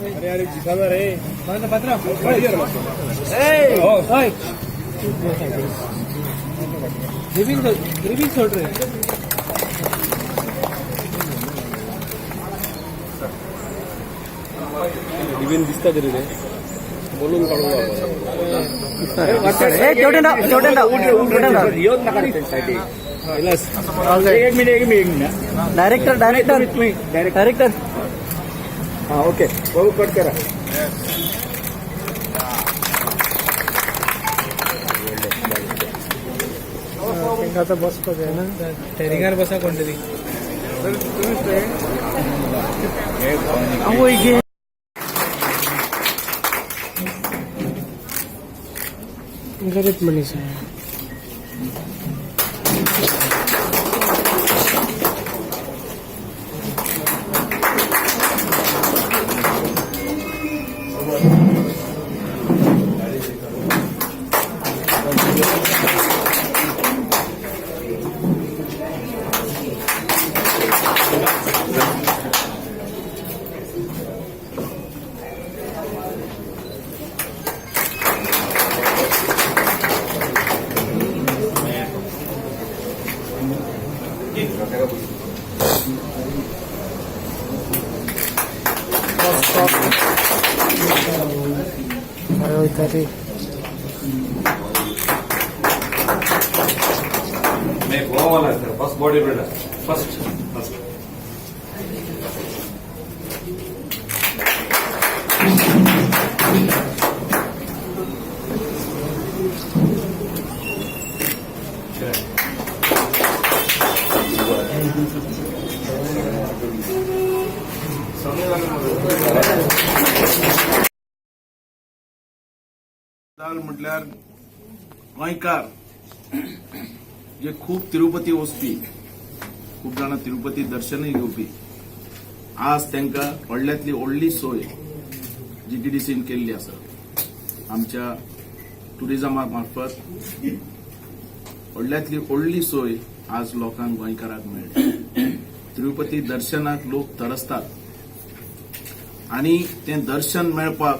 अरे अरे दिसाना रे. रिबीन सोड रे. रिबीन दिसता तरी रे, बोलून काढू. एक मिनिट, एक मिनिट, एक मिनिट. Director, director, director. हा, ओके भाऊ, कट करा. आता बसपाक जाय ना, स्टेरिंगार बसा कोण तरी. आवय गे. गरीब मनीस आहे. अरे वयता रे. मैं गोवा वाला है sir, first body builder, first first. गजाल म्हटल्यार गोंयकार जे खूब तिरुपती वचपी, खूब जाणां तिरुपती दर्शनूय घेवपी, आज तांकां व्हडल्यांतली व्हडली सोय जीटीडीसीन केल्ली आसा. आमच्या टुरिजमा मार्फत व्हडल्यांतली व्हडली सोय आज लोकांक, गोंयकारांक मेळ्ळी. तिरुपती दर्शनाक लोक तरसतात आनी तें दर्शन मेळपाक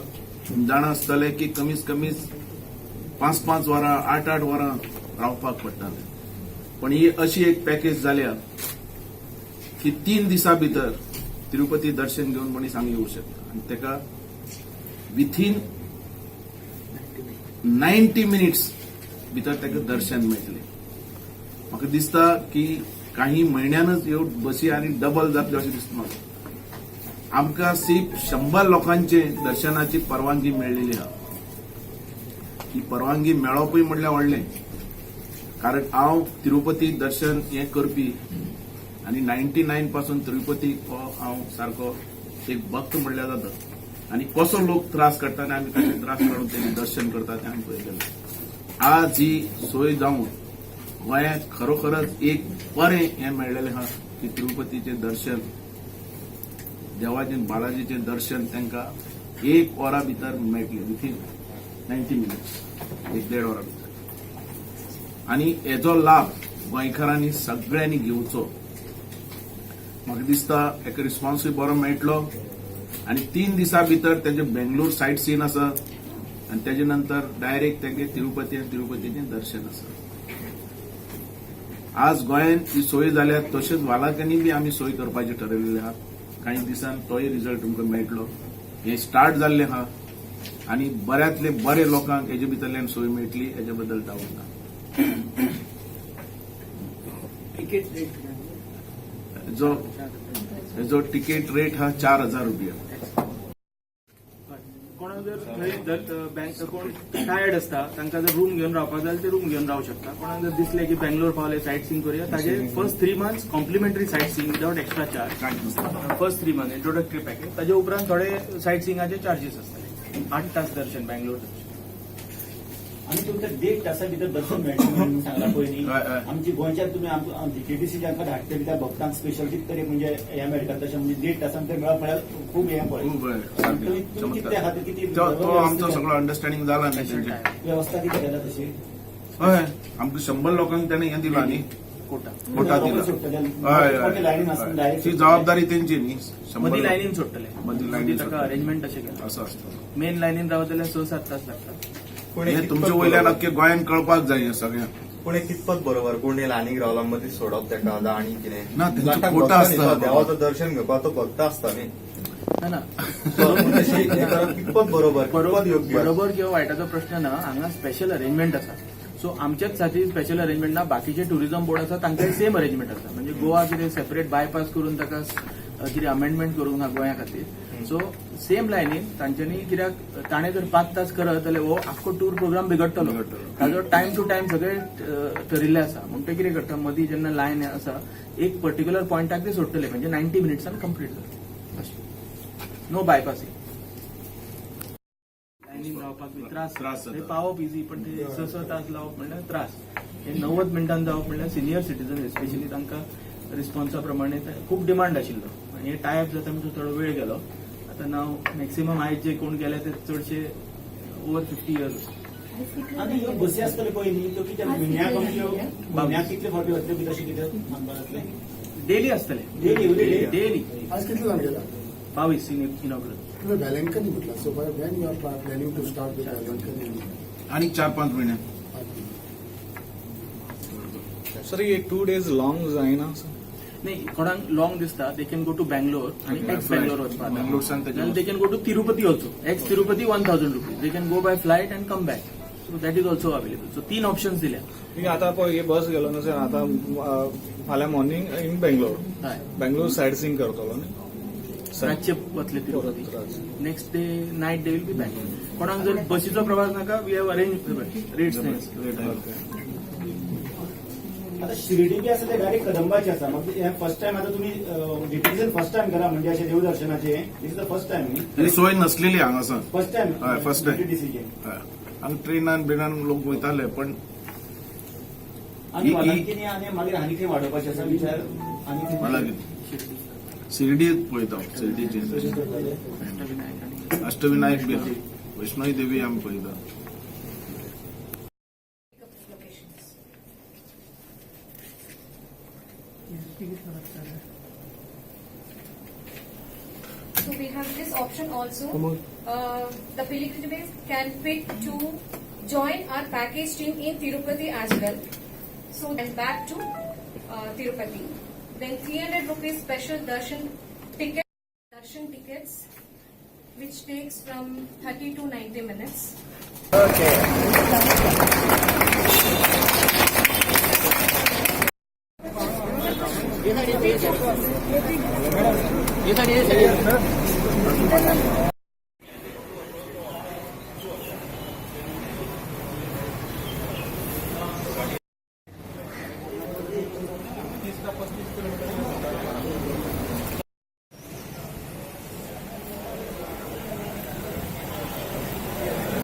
जाणा आसतलें की कमीत कमी 5-5 वरां, 8-8 वरां रावपाक पडटालें. पण ही अशी एक पॅकेज जाल्या की 3 दिसां भितर तिरुपती दर्शन घेवन मनीस हांगा येवं शकता आनी ताका विथीन 90 मिनिट्स भितर ताका दर्शन मेळटलें. म्हाका दिसता की काही म्हयन्यानच ह्यो बसी आनी डबल जातल्यो अशें दिसता म्हाका. आमकां सिर्फ 100 लोकांचे दर्शनाची परवानगी मेळ्ळेली आहा. ही परवानगी मेळपूय म्हणल्यार व्हडलें, कारण हांव तिरुपती दर्शन हें करपी आनी 99 पासून तिरुपती हो हांव सारको एक भक्त म्हणल्यार जाता. आनी कसो लोक त्रास काडटा आनी आमी कशे त्रास काडून तेजें दर्शन करता तें आमी पळयतले. आज ही सोय जावन गोंयांत खरोखरच एक बरें हें मेळ्ळेलें आहा की तिरुपतीचें दर्शन, देवाचें, बालाजीचें दर्शन तांकां एक वरा भितर मेळटलें, विथीन 90 मिनिट्स, एक देड वरा भितर. आनी हेजो लाभ गोंयकारांनी सगळ्यांनी घेवचो. म्हाका दिसता एका रिस्पॉन्सूय बरो मेळटलो आनी 3 दिसां भितर तेजे बेंगलोर सायट सीन आसा आनी तेजे नंतर डायरेक्ट तेगे तिरुपती आनी तिरुपतीचें दर्शन आसा. आज गोंयांत ही सोय जाल्या, तशेंच वालाकांनी बी आमी सोय करपाची ठरयलेली आहा. कांय दिसान तोय रिजल्ट तुमकां मेळटलो. हें स्टार्ट जाल्लें आहा आनी बऱ्यांतले बरे लोकांक हेजे भितरल्यान सोय मेळटली हेजे बद्दल डावट ना. Ticket rate? जो हेजो तिकीट रेट हा 4000 रुपया. कोणाक जर थंय बँक कोण टायर्ड आसता, तांकां जर रूम घेवन रावपाक जाय जाल्यार ते रूम घेवन रावंक शकता. कोणाक जर दिसलें की बेंगलोर पावले, सायट सीइंग करूया, ताजे first 3 months complimentary sight seeing without extra charge. कांयच नासता. First 3 month introductory package. ताजे उपरांत थोडे सायट सिइंगाचे चार्जीस आसतले. 8 तास दर्शन, बेंगलोर दर्शन. आनी तुमकां देड तासा भितर दर्शन मेळटलें म्हणून सांगला पयलीं. हय, हय. आमची गोंयच्यान तुमी आमकां जीटीडीसी आमकां धाडटली त्या भक्तांक स्पेशल कितें तरी म्हणजे हें मेळटा, तशें म्हणजे देड तासान तर मेळप म्हळ्यार खूब हें पळय. खूब बरें, सारकें. तुम्ही तुम्ही कितल्या खातीर किती तो तो आमचो सगळो अंडरस्टँडींग जाला न्ही तेंचें. वेवस्था कितें केल्या तशी? हय, आमकां 100 लोकांक ताणें हें दिलां न्ही. कोटा. कोटा दिला. सोडटले. हय, मोठे लायनीन हय, आसून हय. डायरेक्ट ती जबाबदारी तेंची न्ही. 100 मदीं लायनीन सोडटले. मदीं लायनीन ताका सोडटले. अरेंजमेंट तशें केलां. असं आसता. मेन लायनीन रावत जाल्यार 6-7 तास लागतात. पूण हे हे कितपत तुमचे वयल्यान बरोबर? अख्खे गोंयान कळपाक जाय हें सगळें. पूण हे कितपत बरोबर? कोण हे लायनीक रावला, मदीं सोडप तेका जावं आनी कितें? ना, तेंचो लाखाक कोटा भक्त न्ही आसता. तो, देवाचो दर्शन घेवपाक तो भक्त आसता न्ही. ना ना. So, तशी हें करप कितपत बरोबर, कितपत योग्य? बरोबर किंवा वायटाचो प्रश्न ना. हांगा स्पेशल अरेंजमेंट आसा. सो आमच्याच खातीर स्पेशल अरेंजमेंट ना, बाकीचे टुरिझम बोर्ड आसा तांकांय सेम अरेंजमेंट आसा. म्हणजे गोवा कितें सेपरेट बायपास करून ताका कितें अमेंडमेंट करूंक ना गोंया खातीर. सो सेम लायनीन तांच्यांनी, कित्याक ताणें जर 5 तास करत जाल्यार हो आख्खो टूर प्रोग्राम बिगडटलो. ताजो टायम टू टायम सगळे ठरिल्ले आसा. म्हण ते कितें करता, मदीं जेन्ना लायन आसा एक पर्टिक्युलर पॉयंटाक ते सोडटले, म्हणजे 90 मिनिट्सान कंप्लीट जातले अशें. No bypassing. लायनीन रावपाक बी त्रास. त्रास जाता. ते पावप इजी, पण ते 6-6 तास लावप म्हणल्यार त्रास. हे 90 मिनटान जावप म्हणल्यार सिनियर सिटीजन एस्पेशली तांकां रिस्पॉन्सा प्रमाणे ते खूब डिमांड आशिल्लो आनी हे टायप जाता म्हणून थोडो वेळ गेलो. आतां नाव मॅक्सिमम आयज जे कोण गेले ते चडशे ओवर 50 इयर्स. आनी ह्यो बसी आसतल्यो पळय न्ही, त्यो कितें म्हयन्याक अमक्यो, म्हयन्याक कितले फावटी वतल्यो बी तशें कितें सांगपाक जातलें? डेली आसतले. Daily, every day? Daily. आज कितले जाण गेला? 22 इनॉग्रल. तुवें वेलंकनी म्हटलं. So when you are planning to start with Velankanni? आणि 4-5 महिने. सर, हे 2 डेज लॉंग जायना? नाही, कोणाक लॉंग दिसता they can go to Bangalore आणि एक्स बँगलोर वचपाक. बँगलोरसान तेच्या they can go to Tirupati also. Ex Tirupati 1000 rupees. They can go by flight and come back, so that is also available. So 3 options दिल्या. मी आता पळय हे बस गेलो ना सर, आता फाल्यां मॉर्निंग इन बेंगलोर. हय. बेंगलोर सायट सीइंग करतलो न्ही? रातचे वतले तिरुपती. परत रातचे. Next day night they will be back. कोणाक जर बसीचो प्रवास नाका, we have arrange rates. आता शिर्डी बी आसा ते डायरेक्ट कदंबाची आसा. मग हे फर्स्ट टायम आता तुम्ही डीटीसीन फर्स्ट टायम करा, म्हणजे अशें देवदर्शनाचे this is the first time न्ही? ही सोय नसलेली हांगासर. First time. हय, first time. डीटीसीचे. हय. हांगा ट्रेनान बिनान लोक वयताले पण आनी ही- वालांकिनी आनी मागीर आनी खंय वाडोवपाचें आसा विचार आनी खंय? वालांकिनी. शिर्डी पळयता, शिर्डीचे. अष्टविनायक आणि अष्टविनायक बी आहा. वैष्णवी देवी आमी पळयता. Locations. So we have this option also. The pilgrimage can pick to join our package team in Tirupati as well. So and back to Tirupati. Then 300 rupees special darshan tickets, which takes from 30 to 90 minutes.